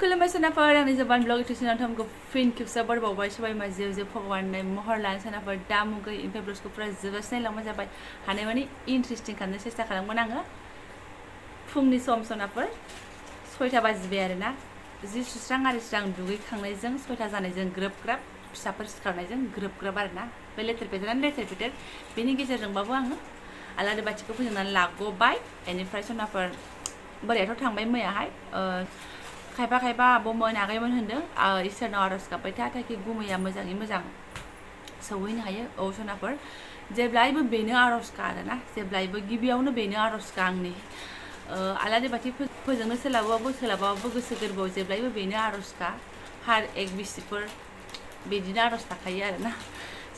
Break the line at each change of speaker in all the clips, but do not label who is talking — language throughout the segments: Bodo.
खुलुमबाय सोनाफोर आंनि जबानब्लग इउटिउब चेनेलखौ फिन खेबसे बरबावबाय सबाय मा जेव जेव भगवाननि महर लानो सोनाफोर दा मुगै ओमफ्राय ब्लगखौ फुरा जोबजासिम नायलांबाय जाबाय हानायमानि इन्टारेस्टिं खालामनो सेस्था खालामगोन आङो फुंनि सम सोनाफोर 6टा बाजिबाय आरोना जि सुस्रां आरिस्रां दुगैखांनायजों 6टा जानायजों ग्रोब ग्राब फिसाफोर सिखारनायजों ग्रोब ग्राब आरोना बे लेथेर फेथेरानो लेथेर फेथेर बेनि गेजेरजोंबाबो आङो आलारि बाथिखौ फोजोंनानै लागबाय बेनिफ्राय सोनाफोर बोरायाथ' थांबाय मैयाहाय खायफा खायफा आब'मोन आगैमोन होनदों इसोरनाव आर'ज गाबबाय थाखि गुमैया मोजाङै मोजां सौहैनो हायो औ सोनाफोर जेब्लायबो बेनो आर'जखा आरोना जेब्लायबो गिबियावनो बेनो आर'जखा आंनि आलारि बाथि फोजोंनो सोलाबाबाबो गोसो गोरबोआव जेब्लायबो बेनो आर'जखा हार एक बिसिफोर बिदिनो आर'ज थाखायो आरोना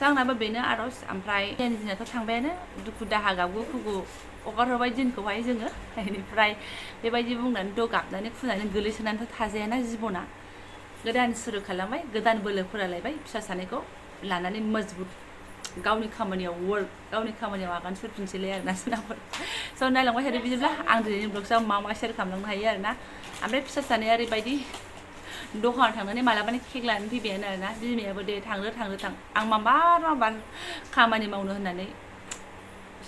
आंनाबो बेनो आर'ज ओमफ्राय जोंनि दिनाथ' थांबायानो दुखु दाहा गाबगु खुगु हगारहरबाय दिनखौहाय जोङो बेनिफ्राय बेबायदि बुंनानै द' गाबनानै खुनानै गोलैसोनानैथ' थाजायाना जिबना गोदान सुरु खालामबाय गोदान बोलो फोरालायबाय फिसा सानैखौ लानानै मजबुत गावनि खामानियाव आगान सुरफिनसैलाय आरोना सोनाफोर स' नायलांबाय थादो बिदिब्ला आं दिनैनि ब्लगआव मा शेयार खालामलांनो हायो आरोना ओमफ्राय फिसा सानैया ओरैबायदि दखानाव थांनानै मालाबानो केक लानानै फैबायानो आरोना बिमायाबो दे थां आं माबार खामानि मावनो होननानै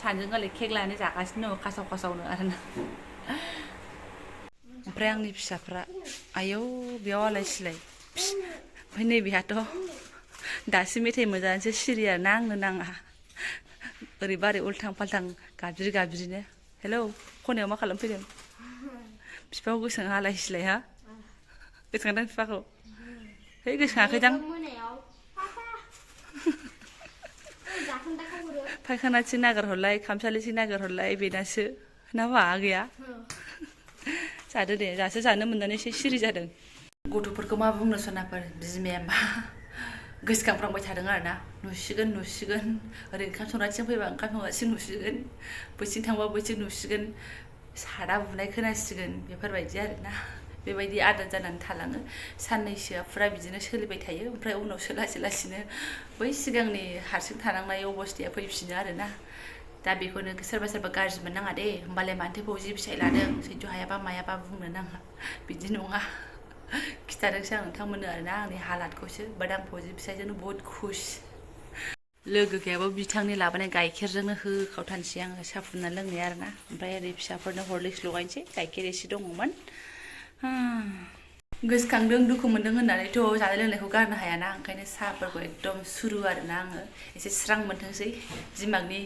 सानजों केक लानानै जागासिनो दङ खासावनो आरोना ओमफ्राय आंनि फिसाफ्रा आयौ बेयाव आलाय सिलाय ओमफ्राय नैबेहाथ' दासो मेथाइ मोजानोसो सिरि आरोना आंनो नाङा ओरैबा ओरै उल्थां फाल्थां गाबज्रिनो हेलौ खनायाव मा खालामफैदों बिफाखौ गोसोखां आलाय सिलाय हा गोसोखांदों बिफाखौ है गोसोखाङाखैदां फायखानाथिं नागारहरलाय खामसालिथिं नागारहरलाय बेनासो ना मा गैया जादो दे दासो जानो मोननानै एसे सिरि जादों गथ'फोरखौ मा बुंनो सोनाफोर बिमाया मा गोसोखांफ्रांबाय थादों आरोना नुसिगोन ओरै ओंखाम संनाथिं फैबा ओंखाम संनाथिं नुसिगोन बैथिं थांबा बैथिं नुसिगोन सादा बुनाय खोनासिगोन बेफोरबायदि आरोना बेबायदि आदोर जानानै थालाङो साननैसोआ फुरा बिदिनो सोलिबाय थायो ओमफ्राय उनावसो लासैनो बै सिगांनि हारसिं थानांनाय अबस्थाया फैफिनो आरोना दा बेखौनो सोरबा गाज्रि मोननाङा दे होमबालाय मानोथो फौजि फिसाइ लादों सैज' हायाबा मायाबा बुंनो नाङा बिदि नङा खिथादोंसो आं नोंथांमोननो आरोना आंनि हालादखौसो बाट आं फौजि फिसाइजोंनो बहुद खुस लोगो गैयाबो बिथांनि लाबोनाय गाइखेरजोंनो होखावथानसै आङो साहा फुदुंना लोंनाय आरोना ओमफ्राय ओरै फिसाफोरनो हरलिक्स लगायनोसै गाइखेर एसे दङमोन गोसोखांदों दुखु मोनदों होननानैथ' जानाय लोंनायखौ गारनो हायाना ओंखायनो साहाफोरखौ एकदम सुरु आरोना आङो एसे स्रां मोनथोंसै दिमागनि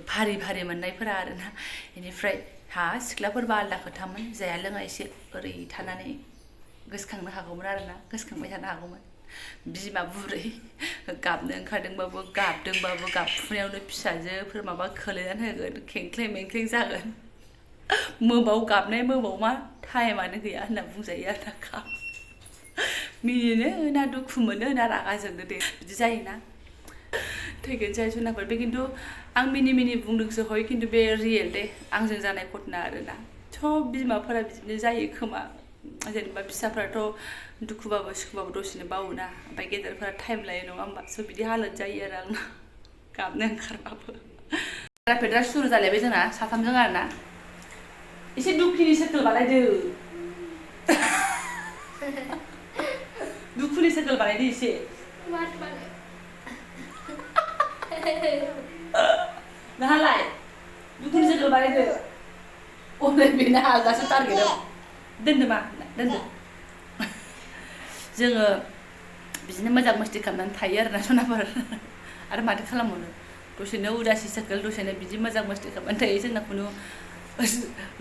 भारि मोननायफोरा आरोना बेनिफ्राय सिख्लाफोरबा आलदा खोथामोन जाया लोङा एसे ओरै थानानै गोसोखांनो हागौमोन आरोना गोसोखांबाय थानो हागौमोन बिमा बुरै गाबनो ओंखारदोंबाबो गाबदोंबाबो गाबफुनायावनो फिसाजोफोर माबा खोलैनानै होगोन खेंख्लें मेंख्लें जागोन मोबाव गाबनाय मा टाइमानो गैया होनना बुंजायो आरो ना मिनिनो ना दुखु मोनो ना रागा जोंनो दे बिदि जायोना थैगोनसै जुनारफोर बे खिन्थु आं मिनि बुंदोंसो हय खिन्थु बे रियेल दे आंजों जानाय घटना आरोना सब बिमाफोरा बिदिनो जायो खोमा जेनेबा फिसाफ्राथ' दुखुबाबो सुखुबाबो दसेनो बावोना ओमफ्राय गेदेरफोरा टाइम लायो नङा होमबा स' बिदि हालोद जायो आरो आंना गाबनो ओंखारबाबो फेद्रा सुरु जालायबाय जोंना साथामजों आरोना एसे दुखुनि साइकेल बानायदो दुखुनि साइकेल बानायदो एसे नोंहालाय दुखुनि साइकेल बानायदो अनै बेना आलदासो टारगेटआव दोनदो जोङो बिदिनो मोजां मस्ति खालामनानै थायो आरोना सनाफोर आरो माथो खालामबावनो दसेनो उदासि साइकेल दसेनो बिदि मोजां मस्ति खालामनानै थायो जोंना खुनु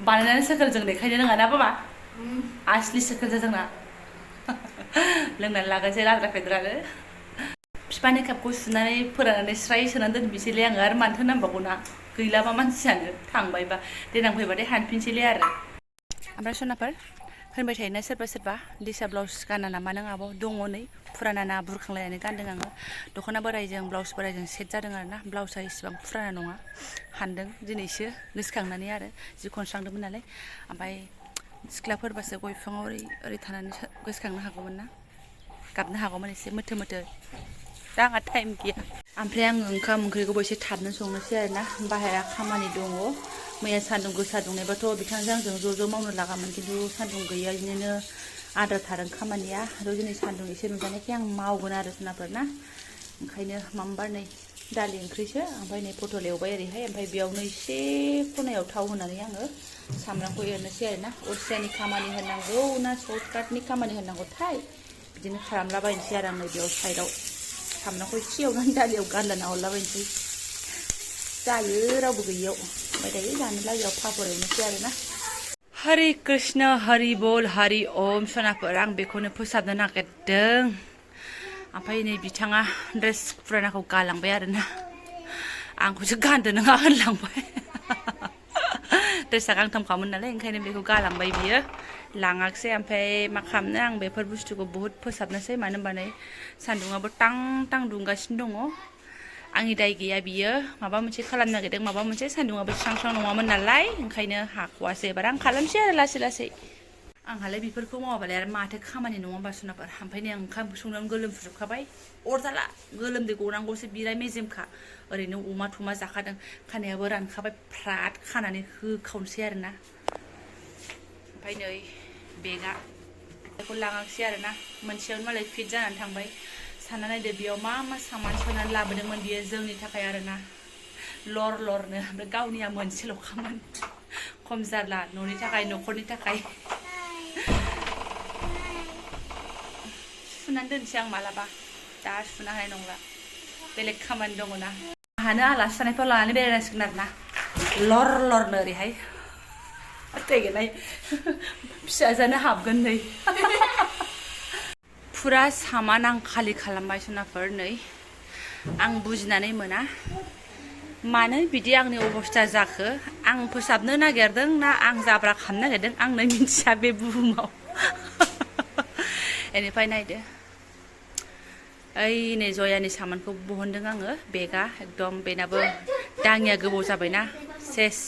बानायनानै साइकेल जों देखायनो रोङा ना बाबा आसलि साइकेलसो जोंना लोंनानै लागोनसै लाद्रा फेद्रानो बिफानि कापखौ सुनानै फोराननानै स्राय सोनानै दोनफिनसैलाय आङो आरो मानोथो नांबावगौना गैलाबा मानसियानो थांबायबा देनां फैबाथाय हानफिनसैलाय आरो ओमफ्राय सनाफोर होनबाय थायोना सोरबा लिसा ब्लाउस गाना नामा नों आब' दङ नै फुराना ना बुरखांलायनानै गानदों आङो दख'ना बोराइजों ब्लाउस बोराइजों सेट जादों आरोना ब्लाउसआ इसेबां फुराना नङा हानदों दिनैसो गोसोखांनानै आरो जि खनस्रांदोंमोन नालाय ओमफ्राय सिख्लाफोरबासो गय बिफाङाव ओरै थानानै गोसोखांनो हागौमोन ना गाबनो हागौमोन एसे मोथो दा आंहा टाइम गैया ओमफ्राय आङो ओंखाम ओंख्रिखौबो एसे थाबनो संनोसै आरोना बाहेरा खामानि दङ मैया सान्दुं गोसा दुंनायबाथ' बिथांजों आंजों ज' मावनो लागामोन खिन्थु सान्दुं गैया बिदिनो आद्रा थादों खामानिया आरो दिनै सान्दुं एसे नुजानायखाय आं मावगोन आरो जुनाफोर ना ओंखायनो मामबार नै दालि ओंख्रिसो ओमफ्राय नै पटल एवबाय ओरैहाय ओमफ्राय बेयावनो एसे खनायाव थाव होनानै आङो सामब्रामखौ एरनोसै आरो ना अलसियानि खामानि होनांगौ ना सर्टकाटनि खामानि होनांगौथाय बिदिनो खालामलाबायनोसै आरो आं नै बेयाव साइडआव सामब्रामखौ एसे एवनानै दालियाव गारलाना हरलाबायनोसै जायो रावबो गैयियाव ओमफ्राय दायो जानो लागियाव पापर एवनोसै आरो ना हरे कृष्ण हरि बोल हरि ओम सनाफोर आं बेखौनो फोसाबनो नागिरदों ओमफ्राय नै बिथाङा ड्रेस फुरानाखौ गालांबाय आरोना आंखौसो गानदो नङा होनलांबाय ड्रेसा गांथामखामोन नालाय ओंखायनो बेखौ गालांबाय बियो लाङाखिसै ओमफ्राय मा खालामनो आं बेफोर बुस्थुखौ बुहुद फोसाबनोसै मानो होनबा नै सान्दुङाबो टां टां दुंगासिनो दङ आंनि दाय गैया बियो माबा मोनसे खालामनो नागिरदों माबा मोनसे सान्दुङाबो स्रां स्रां नङामोन नालाय ओंखायनो हाख'वासै एबार आं खालामसै आरो लासै लासै आंहालाय बेफोरखौ मावाबालाय आरो माथो खामानि नङा बासनाफोर ओमफ्राय नै आं ओंखाम संनायावनो गोलोमफ्रुजोबखाबाय अरजाला गोलोमदै गनांगौसो बिराद मेजेमखा ओरैनो अमा थमा जाखादों खानायाबो रानखाबाय फ्राद खानानै होखावनोसै आरोना ओमफ्राय नै बेगा बेखौ लाङाखिसै आरोना मोनसेयावनो मालाय फिट जानानै थांबाय सानना नायदो बेयाव मा मा सामान सोनानै लाबोदोंमोन बियो जोंनि थाखाय आरोना लर लरनो ओमफ्राय गावनिया मोनसेल'खामोन खम जारला न'नि थाखाय न'खरनि थाखाय सुनानै दोनसै आं मालाबा दा सुनो हानाय नंला बेलेग खामानि दङ ना आहानो आलासि जानायफ्राव लानानै बेरायनांसिगोन आरोना लर लरनो ओरैहाय थैगोनहाय फिसाजानो हाबगोन नै फुरा सामान आं खालि खालामबाय सनाफोर नै आं बुजिनानै मोना मानो बिदि आंनि अबस्था जाखो आं फोसाबनो नागिरदों ना आं जाब्रा खालामनो नागिरदों आंनो मिन्थिया बे बुहुमाव बेनिफ्राय नायदो ओइ नै जयानि सामानखौ बहनदों आङो बेगा एकदम बेनाबो दाङिया गोबाव जाबायना सेस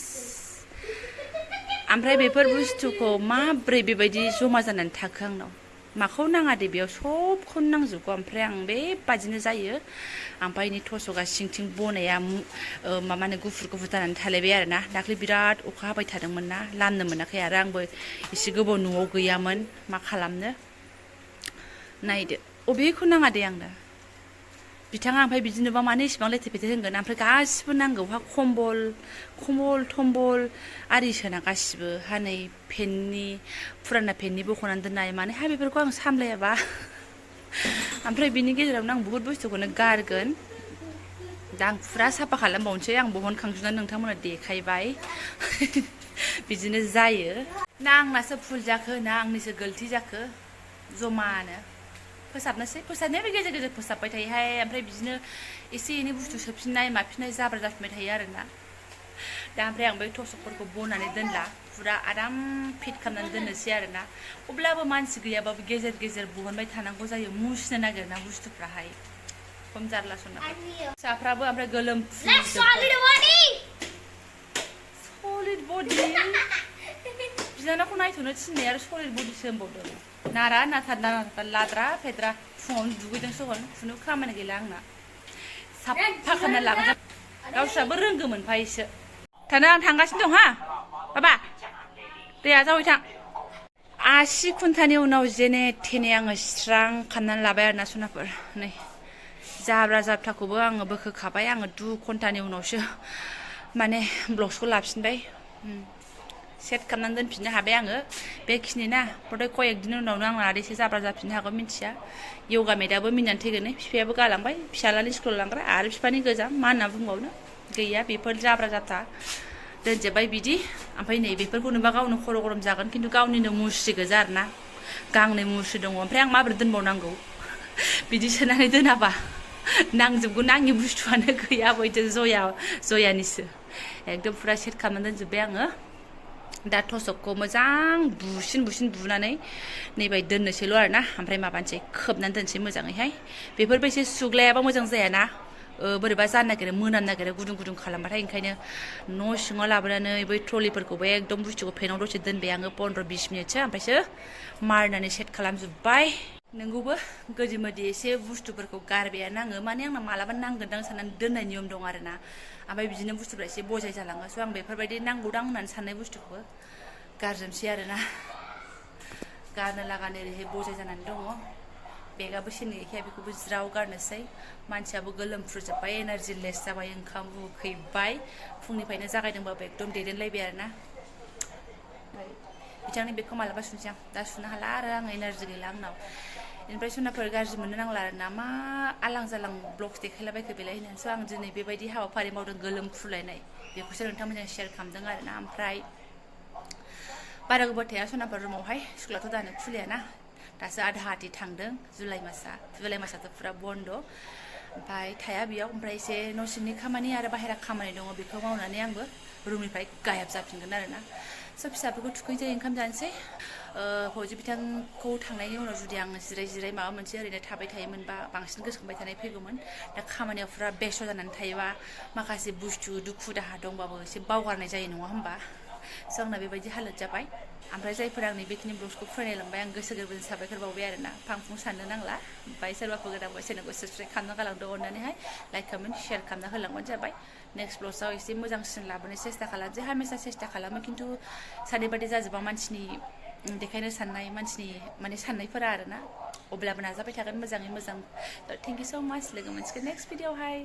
ओमफ्राय बेफोर बुस्थुखौ माब्रै बेबायदि जमा जानानै थाखो आंनाव माखौ नाङा दे बेयाव सबखौनो नांजोबगौ ओमफ्राय आं बेबादिनो जायो ओमफ्राय नै थस'गा सिंथिं बनाया माने गुफुर गुफुर जानानै थालायबाय आरोना दाख्लै बिराद अखा हाबाय थादोंमोन ना लामनो मोनाखै आरो आंबो एसे गोबाव न'आव गैयामोन मा खालामनो नायदो अबेखौ नाङा दे आंनो बिथाङा ओमफ्राय बिदिनोबा मानो इसेबां लेथेर फेथेर होनगोन ओमफ्राय गासिबो नांगौहा खम्बल थम्बल आरिसोना गासिबो हा नै फेननि फुराना फेननि बख'नानै दोननाय माने हा बेफोरखौ आं सामलायाबा ओमफ्राय बिनि गेजेरावनो आं बुहुद बुस्थुखौनो गारगोन दा आं फुरा साफा खालामबावनोसै आं बहनखांजोबनानै नोंथांमोना देखायबाय बिदिनो जायो ना आंनासो भुल जाखो ना आंनिसो गोलति जाखो जमानो फोसाबनोसै फोसाबनायाबो गेजेर गेजेर फोसाबबाय थायोहाय ओमफ्राय बिदिनो एसे एनै बुस्थु सोफिननाय माफिननाय जाब्रा जाफिनबाय थायो आरोना दा ओमफ्राय आं बै थसकफोरखौ बनानै दोनला फुरा आराम फिट खालामनानै दोननोसै आरोना अब्लाबो मानसि गैयाबाबो गेजेर गेजेर बहनबाय थानांगौ जायो मुसिनो नागिरना बुस्थुफ्राहाय खम जारला सना फिसाफ्राबो ओमफ्राय सलिड बडि बिनानावखौ नायथ'नो थिननाय आरो सलिड बडिसो होनबावदों नारा नाथार लाद्रा फेद्रा फुङावनो दुगैदोंसो हन खुनु खामानि गैला आंना साफा खालामना लागोन गावस्राबो रोंगौमोनफा एसे थानो आं थांगासिनो दं हा बाबा दैया जावै थां आसि घन्टानि उनाव जेने थेने आङो स्रां खालामनानै लाबाय आरोना सनाफोर नै जाब्रा जाब्थाखौबो आङो बोखोखाबाय आङो 2 घन्टानि उनावसो माने ब्लग्सखौ लाफिनबाय सेट खालामनानै दोनफिननो हाबाय आङो बेखिनि ना ओमफ्राय कयेक दिन उनावनो आंना आरो एसे जाब्रा जाफिननो हागौ मिन्थिया योगा मेटआबो मिनिनानै थैगोन बिफायाबो गालांबाय फिसालानि स्कुलाव लांग्रा आरो बिफानि गोजाम मा होनना बुंबावनो गैया बेफोर जाब्रा जाथा दोनजोब्बाय बिदि ओमफ्राय नै बेफोरखौ नुबा गावनो खर' गरम जागोन खिन्थु गावनिनो मुस्रि गोजा आरोना गांनै मुस्रि दङ ओमफ्राय आं माबोरै दोनबावनांगौ बिदि सोनानै दोनाबा नांजोबगोन आंनि बुस्थुआनो गैया बयदो जयानिसो एकदम फुरा सेट खालामनानै दोनजोब्बाय आङो दा थसकखौ मोजां बुसिन बुनानै नैबायदि दोननोसैल' आरोना ओमफ्राय माबानोसै खोबनानै दोनसै मोजाङैहाय बेफोरबो एसे सुग्लायाबा मोजां जायाना बोरैबा जानो नागिरो मोनामनो नागिरो गुदुं गुदुं खालामबाथाय ओंखायनो न' सिङाव लाबोनानै बै ट्रलिफोरखौबो एकदम बुस्थुखौ फेनाव दसे दोनबाय आङो 15-20 मिनिटसो ओमफ्रायसो मारिनानै सेट खालामजोब्बाय नोंगौबो गोदि मोदि एसे बुस्थुफोरखौ गारबायानो आङो माने आंना मालाबा नांगोनदां साननानै दोननाय नियम दं आरोना ओमफ्राय बिदिनो बुस्थुफ्रा एसे बजाय जालाङो स' आं बेफोरबायदि नांगौदां होननानै साननाय बुस्थुखौबो गारजोबसै आरोना गारनो लागानो ओरैहाय बजाय जानानै दङ बेगाबो सेनगैखाया बेखौबो ज्राव गारनोसै मानसियाबो गोलोमफ्रुजोब्बाय एनार्जि लेस जाबाय ओंखाम उखैबाय फुंनिफ्रायनो जागायदोंबाबो एकदम दैदेनलायबाय आरोना बिथांनि बेगखौ मालाबा सुनोसै आं दा सुनो हाला आरो आं एनार्जि गैला आंनाव ओमफ्राय सनाफोर गाज्रि मोननो नांला आरोना मा आलां जालां ब्लग्स देखायलाबायखो बेलाय होननानैसो आं दिनै बेबायदि हाबाफारि मावदों गोलोमफ्रुलायनाय बेखौसो नोंथांमोनजों शेयार खालामदों आरोना ओमफ्राय बारा गोबाव थाया सनाफोर रुमावहाय स्कुलाथ' दानो खुलियाना दासो आधा आधि थांदों जुलाइ मासाथ' फुरा बन्द' ओमफ्राय थाया बेयाव ओमफ्राय एसे न' सिंनि खामानि आरो बाहेरा खामानि दङ बेखौ मावनानै आंबो रुमनिफ्राय गायब जाफिनगोन आरोना स' फिसाफोरखौ थुखैनोसै ओंखाम जानोसै फौजि बिथांखौ थांनायनि उनाव जुदि आं जिराय माबा मोनसे ओरैनो थाबाय थायोमोनबा बांसिन गोसोखांबाय थानाय फैगौमोन दा खामानियाव फुरा बेस्थ' जानानै थायोबा माखासे बुस्थु दुखु दाहा दंबाबो एसे बावगारनाय जायो नङा होमबा स' आंना बेबायदि हालोद जाबाय ओमफ्राय जायफोर आंनि बेखिनि ब्लग्सखौ फरायलांबाय आं गोसो गोरबोजों साबायखर बावबाय आरोना फांफुं साननो नांला ओमफ्राय सोरबाफोर गोदानबा चेनेलखौ साबस्क्राइब खालामना गालांदो अननानैहाय लाइक कमेन्ट शेयार खालामना होलांबानो जाबाय नेक्स्ट ब्लग्सआव एसे मोजांसिन लाबोनो सेस्था खालामसै हामेसा सेस्था खालामो खिन्थु सानै बादि जाजोबा मानसिनि देखायनो साननाय मानसिनि माने साननायफोरा आरोना अब्लाबो नाजाबाय थागोन मोजाङै मोजां थेंक इउ स' माच लोगो मोनसिगोन नेक्स्ट भिडिअ'आवहाय